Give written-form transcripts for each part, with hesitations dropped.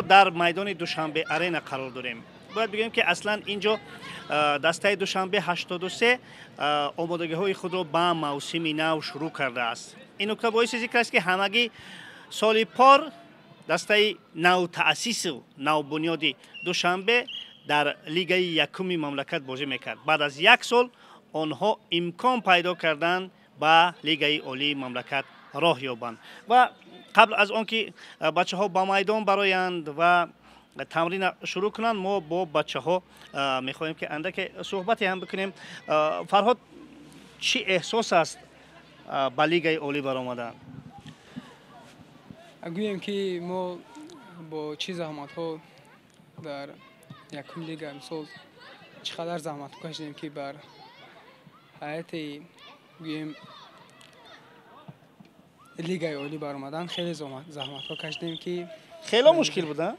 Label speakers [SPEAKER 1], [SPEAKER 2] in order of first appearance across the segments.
[SPEAKER 1] Мо дар майдони Душанбе Арена қарор дорем. Бояд бигӯем, ки аслан ин ҷо дастаи Душанбе 83 омодагиҳои худро ба мавсими нав шурӯъ кардааст. Ин нукта боиси зикр аст, ки ҳамагӣ соли пор дастаи навтаъсису навбунёди Душанбе дар лигаи якуми мамлакат бозӣ мекард. Баъд аз як сол онҳо имкон пайдо карданд, ба лигаи олии мамлакат роҳ ёбанд. Ва қабл аз он ки бачаҳо ба майдон бароянд ва тамрина шурӯъ кунанд, мо бо бачаҳо мехоҳем, ки андаке суҳбате ҳам бикунем. Фарҳод, чӣ эҳсос аст ба лигаи олӣ баромадан?
[SPEAKER 2] Гӯем, ки мо бо чӣ заҳматҳо дар якум лига, мисол, чӣ қадар заҳматҳо кашидем, ки бар ҳайати, гӯем, лигаи олӣ баромадан, хеле заҳматҳо кашидем, ки
[SPEAKER 1] Хело мушкил буда?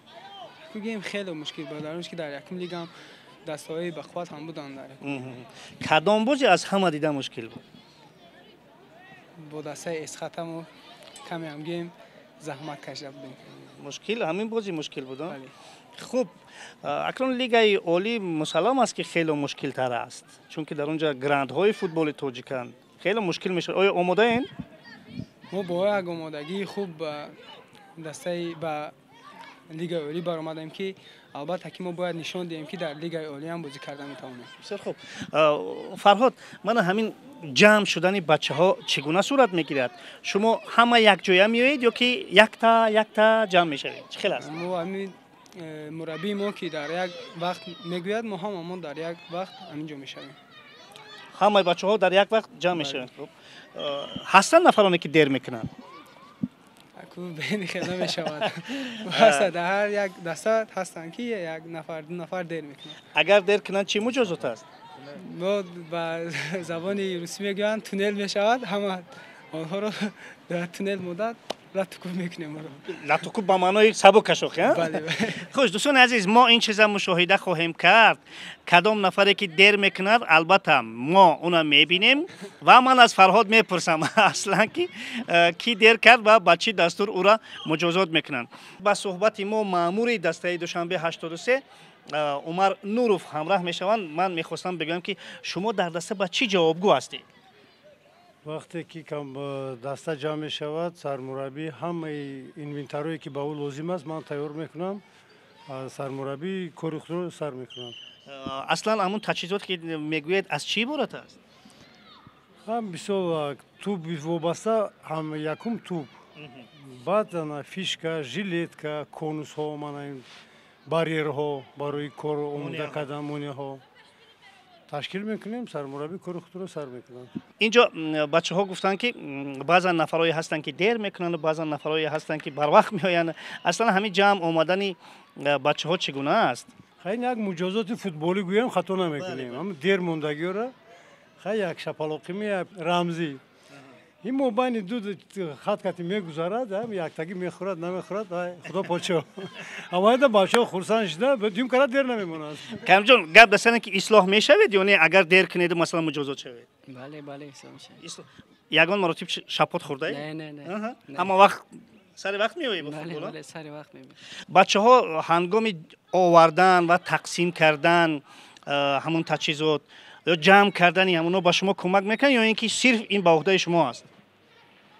[SPEAKER 2] Гӯем, хеле мушкил буд, дар он ки дар якум лигаам дастаҳои бақувват ҳам буданд дар
[SPEAKER 1] Кадом бозӣ аз ҳама дида мушкил буд?
[SPEAKER 2] Бо дастаи Эсхатамо каме ҳам, гӯем, заҳмат кашида будем.
[SPEAKER 1] Мушкил, ҳамин бозӣ мушкил буд? Хуб, акнун лигаи олӣ мусаллам аст, ки хело мушкилтар аст, чунки дар он ҷо грандҳои футболи тоҷиканд. Хело мушкил мешавад. Оё омодаен?
[SPEAKER 2] Мо бо як омодагии хуб ба дастаи, ба лигаи олӣ баромадем, ки албатта, ки мо бояд нишон диҳем, ки дар лигаи олӣ ҳам бозӣ карда метавонем.
[SPEAKER 1] Бисёр хуб. Фарҳод, мана ҳамин ҷамъ шудани бачаҳо чӣ гуна сурат мегирад? Шумо ҳама якҷоя меоед ё ки якта якта ҷамъ мешавед? Чӣ хел аст?
[SPEAKER 2] Мо ҳамин мураббии мо, ки дар як вақт мегӯяд, мо ҳамамон дар як вақт ҳамин ҷо мешавем.
[SPEAKER 1] Ҳамаи бачаҳо дар як вақт ҷамъ мешаванд. Ҳастанд нафароне, ки дер мекунанд?
[SPEAKER 2] Хел намешавад. Дар ҳар як даста ҳастанд, ки як нафар, ду нафар дер мекунанд.
[SPEAKER 1] Агар дер кунанд, чӣ муҷозот аст?
[SPEAKER 2] Мо ба забони русӣ мегӯянд, туннел мешавад. Ҳама онҳоро дар туннел муддат латукуб мекунем.
[SPEAKER 1] Латукуб ба маънои сабукашохи. Хуш, дӯстони азиз, мо ин чиза мушоҳида хоҳем кард. Кадом нафаре ки дер мекунад, албатта, мо уна мебинем ва ман аз Фарҳод мепурсам, аслан ки кӣ дер кард ва ба чӣ дастур ӯра муҷозот мекунанд. Ба суҳбати мо маъмури дастаи Душанбе 83 Умар Нуров ҳамраҳ мешаванд. Ман мехостам бигӯям, ки шумо дар даста ба чӣ ҷавобгӯ ҳастед?
[SPEAKER 3] Вақте ки даста ҷамъ мешавад, сармураббӣ ҳамаи инвентарое, ки ба ӯ лозим аст, ман тайёр мекунам. Сармураббӣ кори худро сар мекунам.
[SPEAKER 1] Аслан ҳамун таҷҳизот, ки мегӯед, аз чӣ иборат аст?
[SPEAKER 3] Ҳам бисёр туп вобаста, ҳам якум туп, баъд фишка, жилетка, конусҳо, мана барьерҳо барои кор омода кардан, монеаҳо ташкил мекунем. Сармураббӣ кори худро сар мекунад.
[SPEAKER 1] Инҷо бачаҳо гуфтанд, ки баъзан нафарое ҳастанд, ки дер мекунанд, баъзан нафарое ҳастанд, ки барвақт меоянд. Аслан ҳамин ҷамъ омадани бачаҳо чӣ гуна аст?
[SPEAKER 3] Хай, як муҷозоти футболӣ гӯям, хато намекунем. Ҳам дер мондагиёра хай як шапалоқими рамзӣ, ин мобайни ду хат кати мегузарад, яктагӣ мехӯрад, намехӯрад, худо подшо. Амаида бачаҳо хурсанд шуда, дюм кара дер намемонад.
[SPEAKER 1] Камҷон, гап дастане, ки ислоҳ мешавед ё не, агар дер кунеду, масалан, муҷозот шавед?
[SPEAKER 4] Бале, ислоҳ мешавед.
[SPEAKER 1] Ягон маротиб шапот хӯрдаед?
[SPEAKER 4] Не, не, не.
[SPEAKER 1] Ҳама вақт сари вақт меоӣ ба футбол?
[SPEAKER 4] Бале, сари вақт меоем.
[SPEAKER 1] Бачаҳо ҳангоми овардан ва тақсим кардан ҳамун таҷҳизот ё ҷамъ кардани ҳамунҳо ба шумо кӯмак мекунанд ё ин ки сирф ин ба уҳдаи шумо аст?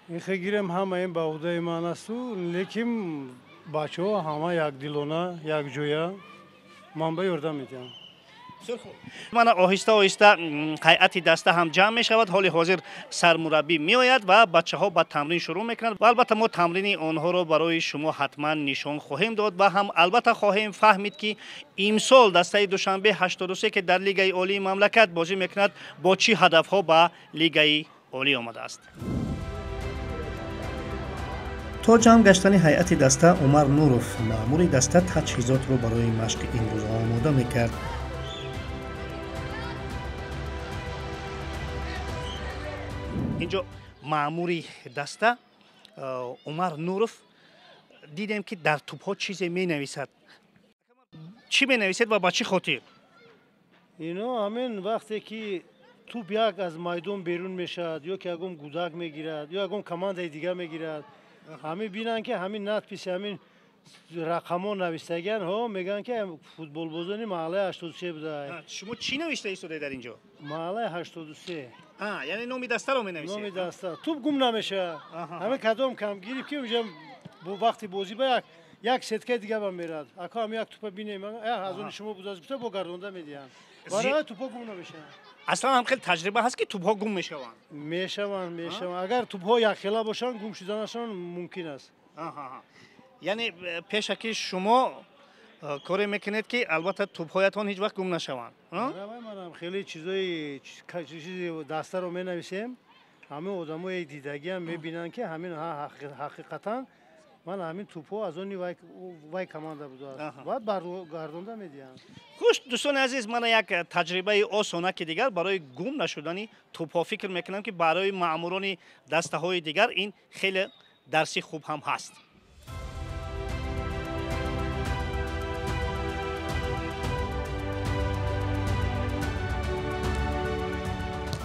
[SPEAKER 3] Ин хе гирем, ҳама ин ба уҳдаи ман асту, лекин бачаҳо ҳама якдилона, якҷоя ман ба ёрдам медиҳам.
[SPEAKER 1] Мана оҳиста оҳиста ҳайати даста ҳам ҷамъ мешавад. Ҳоли ҳозир сармураббӣ меояд ва бачаҳо ба тамрин шурӯъ мекунанд. Ва албатта, мо тамрини онҳоро барои шумо ҳатман нишон хоҳем дод ва ҳам албатта хоҳем фаҳмид, ки имсол дастаи Душанбе 83, ки дар лигаи олии мамлакат бозӣ мекунад, бо чӣ ҳадафҳо ба лигаи олӣ омадааст. То ҷамъ гаштани ҳайати даста, Умар Нуров, маъмури даста, таҷҳизотро барои машқи имрӯза омода мекард. Инҷо маъмури даста Умар Нуров, дидем, ки дар тӯбҳо чизе менависад. Чӣ менависед ва ба чӣ хотир?
[SPEAKER 3] Ино ҳамин вақте ки тӯб як аз майдон берун мешавад ё ки ягон гудак мегирад, ё ягон командаи дигар мегирад, ҳамин бинанд, ки ҳамин надписи ҳамин Рақамҳо навистагиан, ҳо, мегӯянд ки футболбозони маҳаллаи 83 буда.
[SPEAKER 1] Шумо чӣ навишта истодаед дар ин ҷо?
[SPEAKER 3] Маҳаллаи 83.
[SPEAKER 1] Яъне номи дастаро менависед?
[SPEAKER 3] Номи даста. Туп гум намешавад. Ҳама кадом кам гирифт ки уҷа вақти бозӣ ба як сеткаи дига ба мерад. Ака ҳам як тупа бинем, аз они шумо будааст гуфта бо гардонда медиҳанд. Барои тупҳо гум намешаванд.
[SPEAKER 1] Аслан ҳам хеле таҷриба ҳаст ки тупҳо гум мешаванд.
[SPEAKER 3] Мешаванд, мешаванд. Агар тупҳо якхела бошанд, гум шуданашон мумкин аст.
[SPEAKER 1] Яъне пешаки шумо коре мекунед ки албатта тупҳоятон ҳеҷ вақт гум нашаванд.
[SPEAKER 3] Манам хеле чизои чизи дастаро менависем. Ҳамин одамои дидагиам мебинанд ки ҳамин ҳақиқатан ман ҳамин тупҳо аз они вай команда будааст. Баъд баргардонда медиҳанд.
[SPEAKER 1] Хуш, дӯстони азиз, мана як таҷрибаи осона ки дигар барои гум нашудани тупҳо фикр мекунам ки барои маъмурони дастаҳои дигар ин хеле дарси хуб ҳам ҳаст.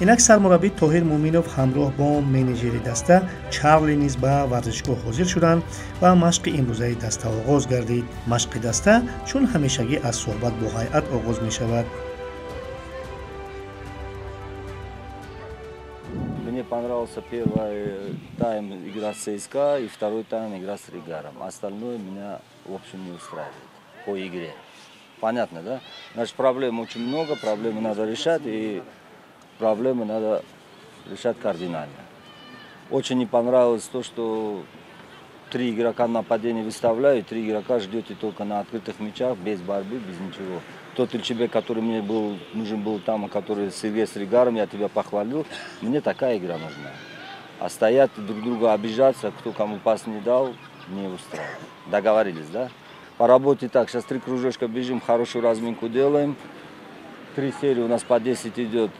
[SPEAKER 1] Инак сармураббӣ Тоҳир Муъминов ҳамроҳ бо менеҷери даста Чарли низ ба варзишгоҳ ҳозир шуданд ва машқи имрӯзаи даста оғоз гардид. Машқи даста чун ҳамешагӣ аз суҳбат бо ҳайат оғоз мешавад.
[SPEAKER 5] Мне понравился первый тайм игра с ЦСКА и второй тайм игра с Регаром. Остальное меня, в общем, не устраивает по игре. Понятно, да? Значит, проблем очень много, проблемы надо решать и проблемы надо решать кардинально. Очень не понравилось то, что 3 игрока нападения выставляют, 3 игрока ждете только на открытых мячах, без борьбы, без ничего. Тот Ильчебек, который мне был, нужен был там, который с игре с Регаром, я тебя похвалил, мне такая игра нужна. А стоять друг друга обижаться, кто кому пас не дал, не устраивает. Договорились, да? По работе так, сейчас 3 кружочка бежим, хорошую разминку делаем. 3 серии у нас по 10 идет.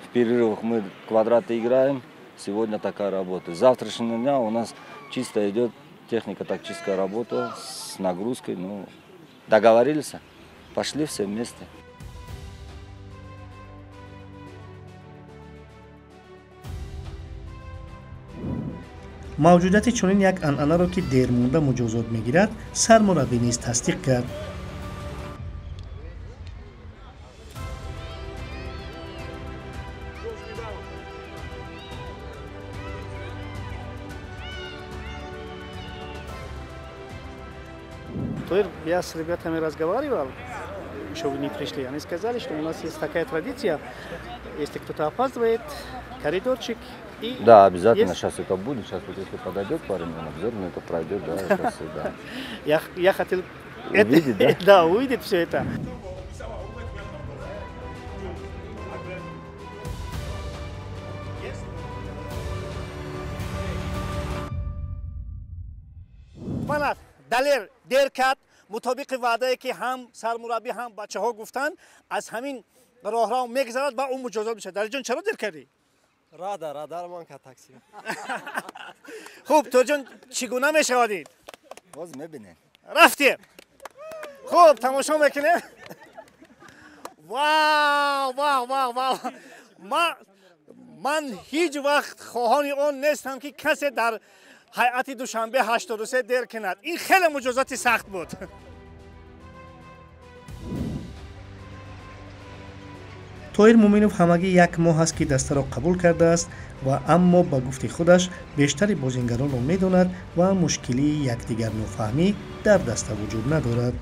[SPEAKER 5] В перерывах мы квадраты играем. Сегодня такая работа. С завтрашнего дня у нас чисто идет технико-тактическая работа с нагрузкой. Ну, договорились, пошли все вместе.
[SPEAKER 1] Мавҷудияти чунин як анъанаро ки дермонда муҷозот мегирад, сармураббӣ низ тасдиқ кард. Я с ребятами разговаривал, еще вы не пришли, они сказали, что у нас есть такая традиция, если кто-то опаздывает, коридорчик и...
[SPEAKER 5] Да, обязательно, есть... сейчас это будет, сейчас вот если подойдет парень, он обязательно это пройдет, да, сейчас, да.
[SPEAKER 1] Я хотел...
[SPEAKER 5] Увидеть, да?
[SPEAKER 1] Да, увидеть все это. Манат, Далер, дер кард, мутобиқи ваъдае ки ҳам сармураббӣ ҳам бачаҳо гуфтанд, аз ҳамин роҳрав мегузарад ва ӯ муҷозот мешавад. Далерҷон, чаро дер кардӣ?
[SPEAKER 6] Радар ман ка такси.
[SPEAKER 1] Хуб, Тоҳирҷон, чӣ гуна мешавад ин?
[SPEAKER 5] Боз мебинем.
[SPEAKER 1] Рафтем. Хуб, тамошо мекунем. Вау, вау, вау, вау. Ман ҳеҷ вақт хоҳони он нестам ки касе дар ҳайати Душанбе 83 дер кунад. Ин хеле муҷозоти сахт буд. Тоҳир Муъминов ҳамагӣ як моҳ аст ки дастаро қабул кардааст ва аммо ба гуфти худаш бештари бозингаронро медонад ва мушкилии якдигарнофаҳмӣ дар даста вуҷуд надорад.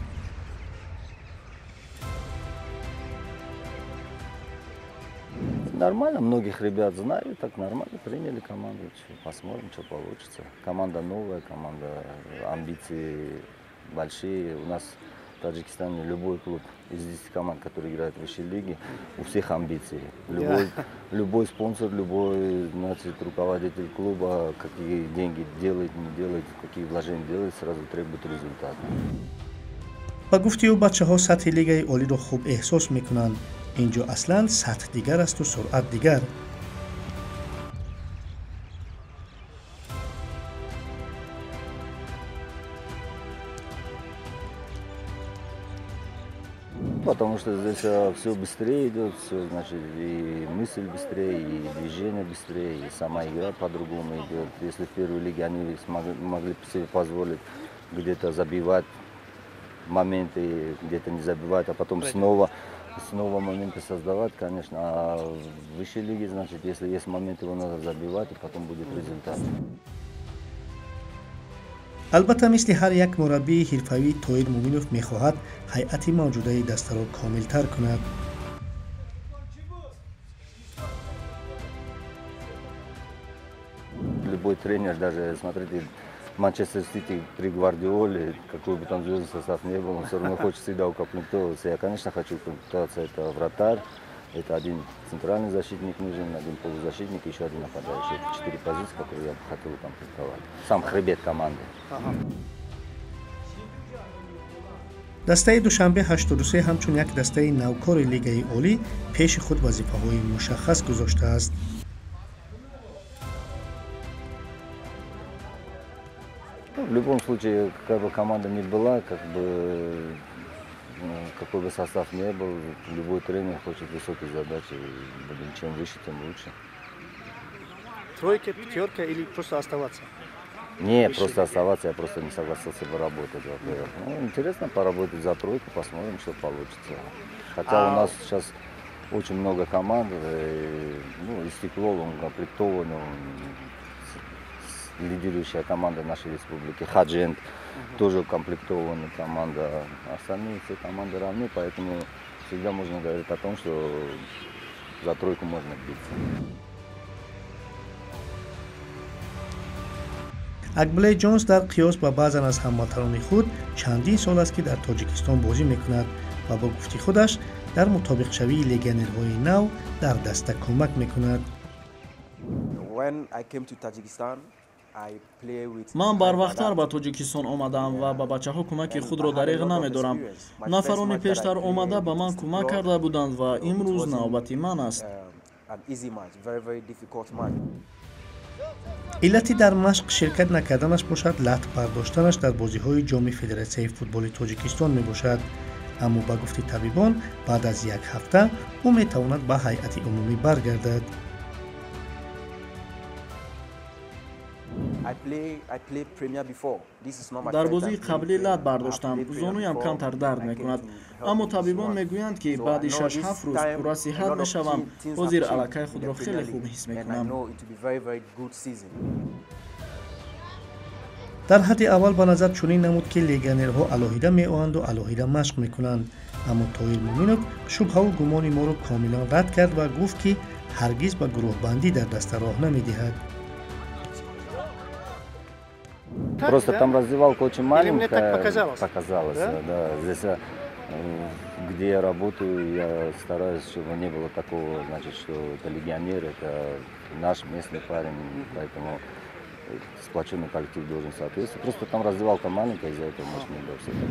[SPEAKER 5] Нормально, многих ребят знаю, так нормально приняли команду. Посмотрим, что получится. Команда новая, команда, амбиции большие. У нас в Таджикистане любой клуб из 10 команд, которые играют в высшей лиге, у всех амбиции. Любой спонсор, любой, значит, руководитель клуба, какие деньги делает, не делает, какие вложения делает, сразу требует результата.
[SPEAKER 1] Ба гуфти ӯ, бачаҳо сатҳи лигаи олиро хуб эҳсос мекунанд. Инҷо аслан сатҳ дигар асту суръат дигар.
[SPEAKER 5] Потому что здесь все быстрее идет, все, значит, и мысль быстрее, и движение быстрее, и сама игра по-другому идет. Если в первой лиге они могли себе позволить где-то забивать моменты, где-то не забивать, а потом снова моменты создавать, конечно. А в высшей лиге, значит, если есть момент, его надо забивать, и потом будет результат.
[SPEAKER 1] Албатта, мисли ҳар як мураббии ҳирфавӣ, Тоҳир Муъминов мехоҳад ҳайати мавҷудаи дастаро комилтар кунад.
[SPEAKER 5] Любой тренер, даже, смотрите, Манчестер Сити при Гвардиоле, какой бы там звездный состав ни был, он все равно хочет всегда укомплектовываться. Я, конечно, хочу укомплектоваться. Это вратарь, это один центральный защитник нужен, один полузащитник, еще один нападающий. Это 4 позиции, которые я бы хотел укомплектовать. Сам хребет команды.
[SPEAKER 1] Дастаи Душанбе 83 ҳамчун як дастаи навкори Лигаи Олӣ пеши худ вазифаҳои мушаххас гузоштааст.
[SPEAKER 5] В любом случае, какая бы команда ни была, как бы, какой бы состав ни был, любой тренер хочет высокие задачи. Блин, чем выше, тем лучше.
[SPEAKER 1] Тройка, пятерка или просто оставаться?
[SPEAKER 5] Не, просто оставаться, я просто не согласился бы работать, во-первых. Ну, интересно поработать за тройку, посмотрим, что получится. Хотя у нас сейчас очень много команд, и, ну, и Стекло, он комплектован, он лидирующая команда нашей республики, Хаджент, тоже укомплектованная команда. Остальные все команды равны, поэтому всегда можно говорить о том, что за тройку можно биться.
[SPEAKER 1] Акблей Ҷонс дар қиёс ба баъзан аз ҳамватанони худ чандин сол аст, ки дар Тоҷикистон бозӣ мекунад ва бо гуфти худаш дар мутобиқшавии легионерҳои нав дар даста кӯмак мекунад.
[SPEAKER 7] Ман барвақттар ба Тоҷикистон омадаам ва ба бачаҳо кӯмаки худро дареғ намедорам. Нафарони пештар омада ба ман кӯмак карда буданд ва имрӯз навбати ман аст.
[SPEAKER 1] Иллати дар машқ ширкат накарданаш бошад, лат бардоштанаш дар бозиҳои Ҷоми Федератсияи футболи Тоҷикистон мебошад. Аммо ба гуфти табибон, баъд аз як ҳафта ӯ метавонад ба ҳайати умумӣ баргардад.
[SPEAKER 7] Дар бозии қаблӣ лат бардоштам, зонуям камтар дард мекунад. Аммо табибон мегӯянд, ки баъди 6-7 рӯз пурра сиҳат мешавам. Ҳозир аллакай худро хеле хуб ҳис мекунам.
[SPEAKER 1] Дар ҳадди аввал ба назар чунин намуд, ки легионерҳо алоҳида меоянду алоҳида машқ мекунанд. Аммо Тоҳир Муъминов шубҳаву гумони моро комилан рад кард ва гуфт, ки ҳаргиз ба гурӯҳбандӣ дар даста роҳ намедиҳад.
[SPEAKER 5] Просто там раздевалка очень маленькая.
[SPEAKER 1] Или мне так показалось?
[SPEAKER 5] Показалось, да? Да. Здесь, где я работаю, я стараюсь, чтобы не было такого, значит, что это легионер, это наш местный парень, поэтому сплоченный коллектив должен соответствовать. Просто там раздевалка маленькая, из-за этого, может, не было все так.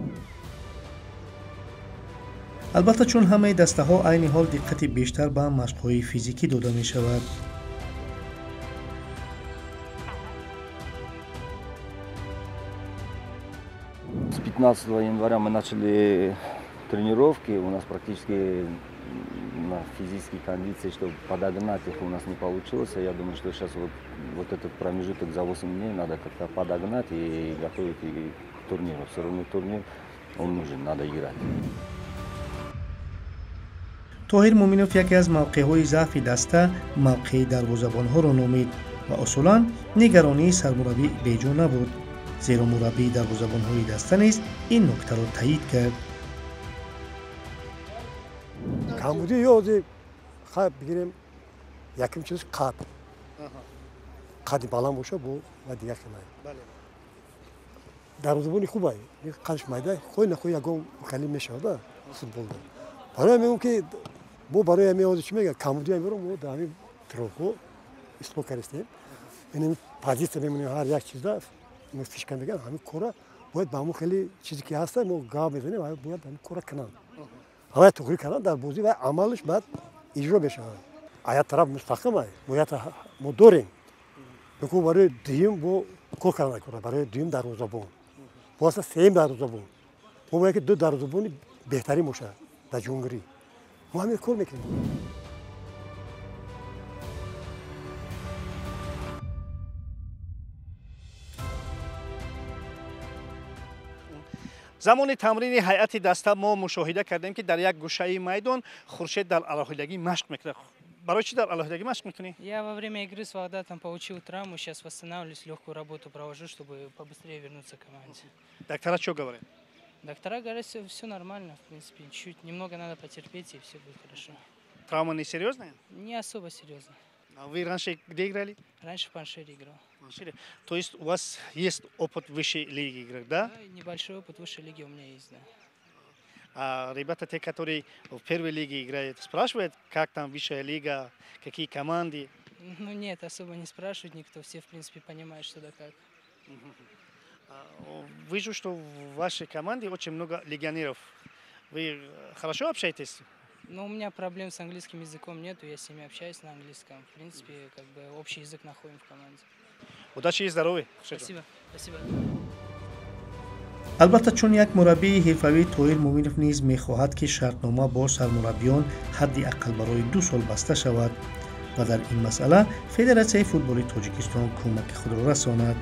[SPEAKER 1] Албатта, чун ҳамаи дастаҳо айни ҳол диққати бештар ба машқҳои физикӣ дода мешавад.
[SPEAKER 5] С 15 января мы начали тренировки, у нас практически на физические кондиции, чтобы подогнать их, у нас не получилось. Я думаю, что сейчас вот этот промежуток за 8 дней надо как-то подогнать и готовить и к турниру. Все равно турнир, он нужен, надо играть.
[SPEAKER 1] Тоҳир Муъминов яке аз мавқеъҳои заъфи даста мавқеи дарвозабонҳоро номид ва усулан нигаронии сармураббӣ беҷо набуд, зеро мураббии дарвозабонҳои даста низ ин нуктаро таъид кард.
[SPEAKER 6] Камбудӣ ёзи хай бигирем, яким чиз қад. Қади баланд боша бо ва дигар хелай. Дарвозабони хубай, қадаш майда, хой нахой ягон хали мешавад футболда. Барои мегӯям, ки мо барои ҳамин ҳозир чӣ мегӯям, камбудӣ ҳамеро мо дар ҳамин тренировкаҳо ислоҳ кардастем. Ин позитсия мемонем ҳар як чизда фишка мегӯям, ҳамин кора бояд ба ҳамон хеле чизе ки ҳаста мо гап мезанем, бояд ҳамин кора кунанд. Ҳамаи туғрӣ кардан дар бозӣ ва амалаш баъд иҷро мешавад. А як тараф мустаҳкам ай, мо дорем. Бикун барои дуюм бо кор кардан кора, барои дуюм дарвозабон. Бо аста сеюм дарвозабон. Мо бояд ки ду дарвозабони беҳтарин бошад дар ҷумҳурӣ. Мо ҳамин кор мекунем.
[SPEAKER 1] Замони тамрини ҳайати даста мо мушоҳида кардем, ки дар як гӯшаи майдон Хуршед дар алоҳидагӣ машқ мекунад. Барои чӣ дар алоҳидагӣ машқ мекунӣ?
[SPEAKER 4] Я во время игры с Вахдатом получил травму, сейчас восстанавливаюсь, легкую работу провожу, чтобы побыстрее вернуться к команде.
[SPEAKER 1] Доктора что говорят?
[SPEAKER 4] Доктора говорят, все нормально, в принципе, чуть немного надо потерпеть, и все будет хорошо.
[SPEAKER 1] Травма не серьезная?
[SPEAKER 4] Не особо серьезная.
[SPEAKER 1] А вы раньше где играли?
[SPEAKER 4] Раньше в Паншере играл.
[SPEAKER 1] Паншере. То есть у вас есть опыт высшей лиги игры, да?
[SPEAKER 4] Да, небольшой опыт высшей лиги у меня есть, да.
[SPEAKER 1] А ребята, те, которые в первой лиге играют, спрашивают, как там высшая лига, какие команды?
[SPEAKER 4] Ну нет, особо не спрашивают никто, все в принципе понимают, что да как.
[SPEAKER 1] Вижу, что в вашей команде очень много легионеров. Вы хорошо общаетесь?
[SPEAKER 4] Ну, у меня проблем с английским языком нету, я с ними общаюсь на английском. В принципе, как бы общий язык находим в команде.
[SPEAKER 1] Удачи и здоровья.
[SPEAKER 4] Спасибо. Спасибо.
[SPEAKER 8] Албатта, чун як мураббии ҳирфавӣ, Тоҳир Муъминов низ мехоҳад, ки шартнома бо сармураббиён ҳадди ақал барои 2 сол баста шавад ва дар ин масъала Федератсияи футболи Тоҷикистон кӯмаки худро расонад.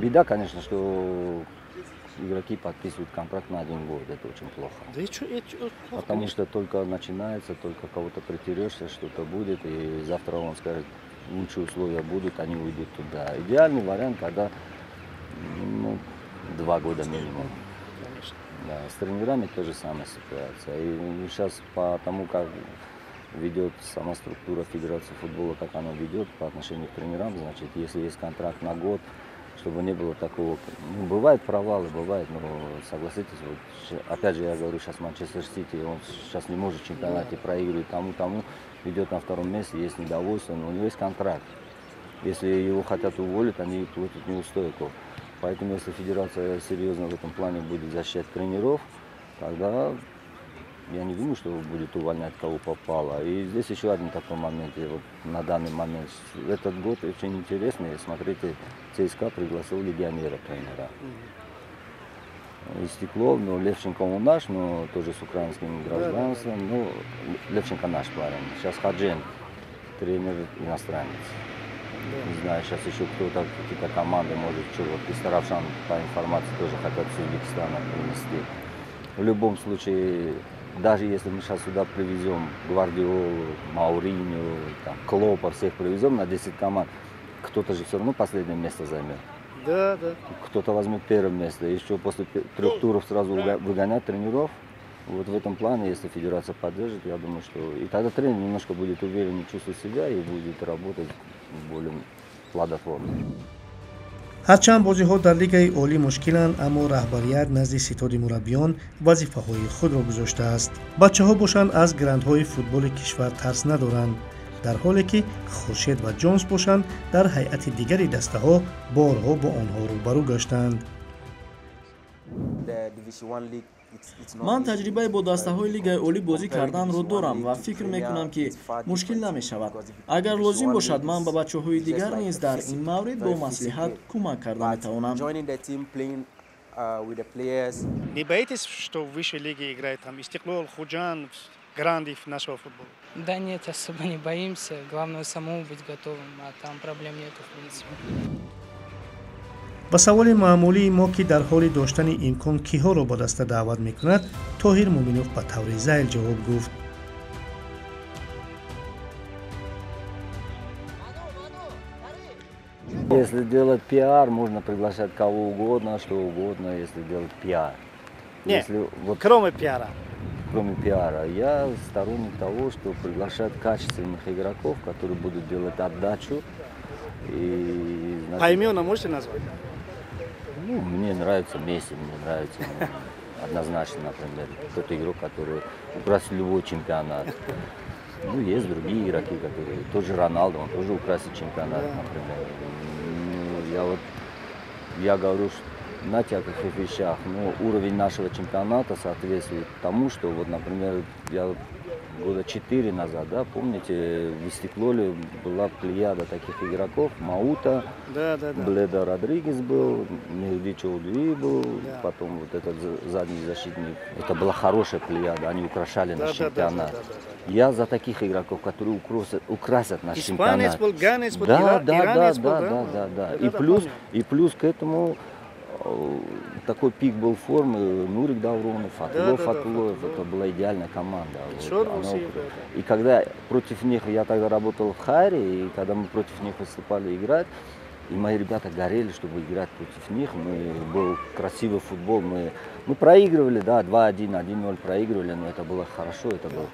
[SPEAKER 5] Беда, конечно, что игроки подписывают контракт на один год. Это очень плохо.
[SPEAKER 1] Да и чё, это плохо,
[SPEAKER 5] Потому
[SPEAKER 1] конечно.
[SPEAKER 5] Что только начинается, только кого-то притерешься, что-то будет, и завтра он скажет, лучшие условия будут, они уйдут туда. Идеальный вариант, когда, ну, 2 года минимум.
[SPEAKER 1] Конечно.
[SPEAKER 5] Да, с тренерами та же самая ситуация. И сейчас по тому, как ведет сама структура Федерации футбола, как она ведет по отношению к тренерам, значит, если есть контракт на год, чтобы не было такого. Ну, бывают провалы, бывает, но согласитесь, вот, опять же, я говорю, сейчас Манчестер Сити, он сейчас не может в чемпионате, проигрывает тому, тому, идет на втором месте, есть недовольство, но у него есть контракт. Если его хотят уволить, они платят неустойку. Поэтому, если федерация серьезно в этом плане будет защищать тренеров, тогда я не думаю, что будет увольнять кого попало. И здесь еще один такой момент, и вот на данный момент, этот год очень интересный. Смотрите, ЦСКА пригласил легионера тренера. Истиклол, ну, Левченко он наш, но тоже с украинским гражданством. Ну, Левченко наш парень. Сейчас Хаджин, тренер иностранец. Не знаю, сейчас еще кто-то, какие-то команды, может, что, вот Истаравшан, по информации, тоже хотят с Узбекистана привезти. В любом случае, даже если мы сейчас сюда привезем Гвардиолу, Мауриню, там, Клопа, всех привезем на 10 команд, кто-то же все равно последнее место займет.
[SPEAKER 1] Да.
[SPEAKER 5] Кто-то возьмет первое место. Еще после трех туров сразу выгонять тренеров. Вот в этом плане, если федерация поддержит, я думаю, что и тогда тренер немножко будет увереннее чувствовать себя и будет работать более плодотворно.
[SPEAKER 8] Ҳарчанд бозиҳо дар Лигаи олӣ мушкиланд, аммо раҳбарият назди ситоди мураббиён вазифаҳои худро гузоштааст. Бачаҳо бошанд, аз грандҳои футболи кишвар тарс надоранд, дар ҳоле ки Хуршед ва Ҷонс бошанд, дар ҳайати дигари дастаҳо борҳо бо онҳо рӯбарӯ гаштанд.
[SPEAKER 7] Ман таҷрибаи бо дастаҳои Лигаи олӣ бозӣ карданро дорам ва фикр мекунам, ки мушкил намешавад. Агар лозим бошад, ман ба бачаҳои дигар низ дар ин маврид бо маслиҳат кӯмак карда метавонам.
[SPEAKER 1] Не боитесь, что в высшей лиге играет там Истиклол, Худжанд, гранды нашего футбола?
[SPEAKER 4] Да нет, особо не боимся. Главное, самому быть готовым, а там проблем нету, в принципе.
[SPEAKER 8] Ба саволи маъмулии мо, ки дар ҳоли доштани имкон киҳоро ба даста даъват мекунад, Тоҳир Муъминов ба таври зайл ҷавоб гуфт.
[SPEAKER 5] Если делать пиар, можно приглашать кого угодно, что угодно, если делать пиар.
[SPEAKER 1] Нет,
[SPEAKER 5] если, вот,
[SPEAKER 1] кроме пиара.
[SPEAKER 5] Кроме пиара. Я сторонник того, что приглашать качественных игроков, которые будут делать отдачу. И, значит,
[SPEAKER 1] Поименно можете назвать?
[SPEAKER 5] Ну, мне нравится Месси, мне нравится, ну, однозначно, например, тот игрок, который украсит любой чемпионат. Ну, есть другие игроки, которые... Тот же Роналдо, он тоже украсит чемпионат, например. Ну, я вот... Я говорю, что, знаете, о каких вещах. Но уровень нашего чемпионата соответствует тому, что вот, например, я Года 4 назад, да, помните, в Истиклоле была плеяда таких игроков, Маута,
[SPEAKER 1] да.
[SPEAKER 5] Бледа Родригес был, Мехди Чоудуи был, потом вот этот задний защитник. Это была хорошая плеяда, они украшали наш чемпионат.
[SPEAKER 1] Да.
[SPEAKER 5] Я за таких игроков, которые украсят наш
[SPEAKER 1] Испанец
[SPEAKER 5] чемпионат.
[SPEAKER 1] Был, ганец был,
[SPEAKER 5] да,
[SPEAKER 1] иранец был.
[SPEAKER 5] Да. И плюс к этому такой пик был формы Нурик Давронов, Фатулов, Фатулоев, это была идеальная команда. Вот, И когда против них, я тогда работал в Хайре, и когда мы против них выступали играть, и мои ребята горели, чтобы играть против них. Был красивый футбол, мы проигрывали, да, 2-1, 1-0 проигрывали, но это было хорошо, это было,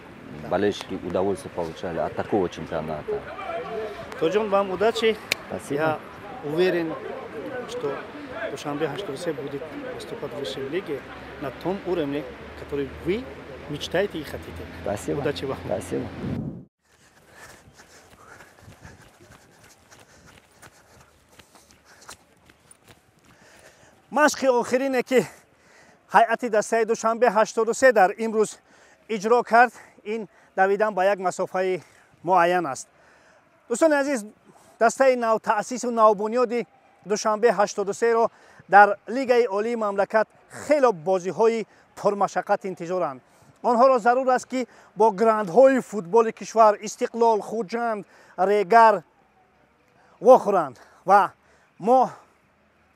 [SPEAKER 5] болельщики удовольствие получали от такого чемпионата.
[SPEAKER 1] Тоджон, вам удачи.
[SPEAKER 5] Спасибо.
[SPEAKER 1] Я уверен, что Душанбе 83 будет выступать в высшей лиге на том уровне, который вы мечтаете и хотите.
[SPEAKER 5] Спасибо.
[SPEAKER 1] Удачи вам.
[SPEAKER 5] Спасибо.
[SPEAKER 1] Машқи охирине, ки ҳайати дастаи Душанбе 83 дар имрӯз иҷро кард, ин давидан ба як масофаи муайян аст. Дӯстони азиз, дастаи навтаъсису навбунёди Душанбе 83-ро дар Лигаи Олии мамлакат хело бозиҳои пурмашаққат интизоранд. Онҳоро зарур аст, ки бо грандҳои футболи кишвар Истиқлол, Хуҷанд, Регар вохӯранд ва мо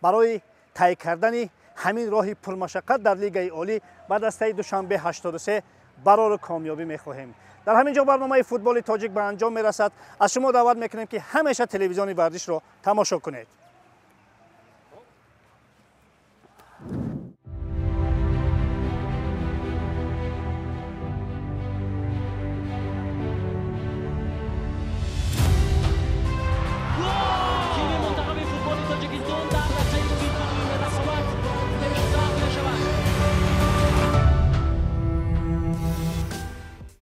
[SPEAKER 1] барои тай кардани ҳамин роҳи пурмашаққат дар Лигаи Олӣ ба дастаи Душанбе 83 барору комёбӣ мехоҳем. Дар ҳамин ҷо барномаи Футболи тоҷик ба анҷом мерасад. Аз шумо даъват мекунем, ки ҳамеша телевизиони варзишро тамошо кунед.